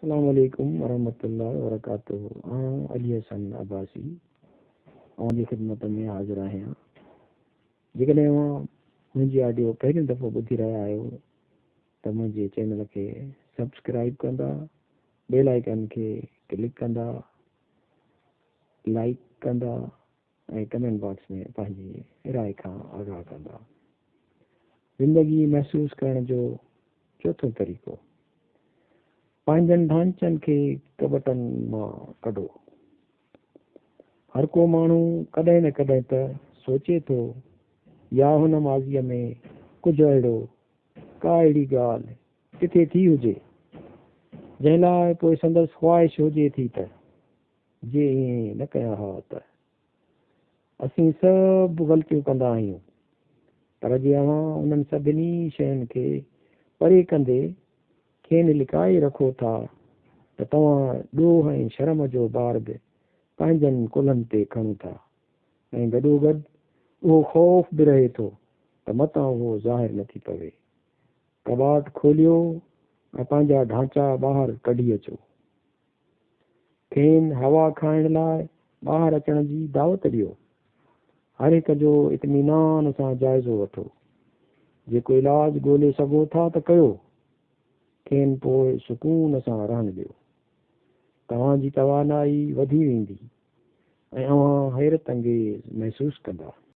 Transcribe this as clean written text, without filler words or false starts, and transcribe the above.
السلام عليڪم ورحمة الله وبرڪاته آئون علي حسن عباسي اوهان جي خدمت ۾ حاضر آهيان. جيڪڏهن اوهان منهنجي آڊيو پهريون دفعو ٻڌي رهيا آهيو ته منهنجي چينل کي سبسڪرائب ڪندا، بيل آئيڪن کي ڪلڪ ڪندا، لائيڪ ڪندا ۽ ڪمينٽ باڪس ۾ پنهنجي راء کان آگاهه ڪندا. زندگي محسوس ڪرڻ جو چوٿون طريقو، پنهنجن ڍانچن کي ڪٻٽن مان ڪڍو. هر ڪو ماڻهو ڪڏهن نه ڪڏهن ته سوچي ٿو يا هن ماضيء ۾ ڪجهه اهڙو، ڪا اهڙي ڳالهه ڪٿي ٿي هجي، جنهن لاء پوء سندس خواهش هجي ٿي ته جي ائين نه ڪيان ها ته. اسين سڀ غلطيون ڪندا آهيون، پر جي اوهان انهن سڀني شين کي پري ڪندي کين لڪائي رکو ٿا ته توهان ڏوهه ۽ شرم جو بار به پنهنجن ڪلهن تي کڻو ٿا ۽ گڏوگڏ اهو خوف به رهي ٿو ته متان اهو ظاهر نه ٿي پوي. ڪٻاٽ کوليو ۽ پنهنجا ڍانچا ٻاهر ڪڍي اچو. کين هوا کائڻ لاء ٻاهر اچڻ جي دعوت ڏيو. هر هڪ جو اطمينان سان جائزو وٺو. جيڪو علاج ڳولي سگهو ٿا ته ڪيو. کين پوء سڪون سان رهڻ ڏيو. توهان جي توانائي وڌي ويندي ۽ اوهان حيرت انگيز محسوس ڪندا.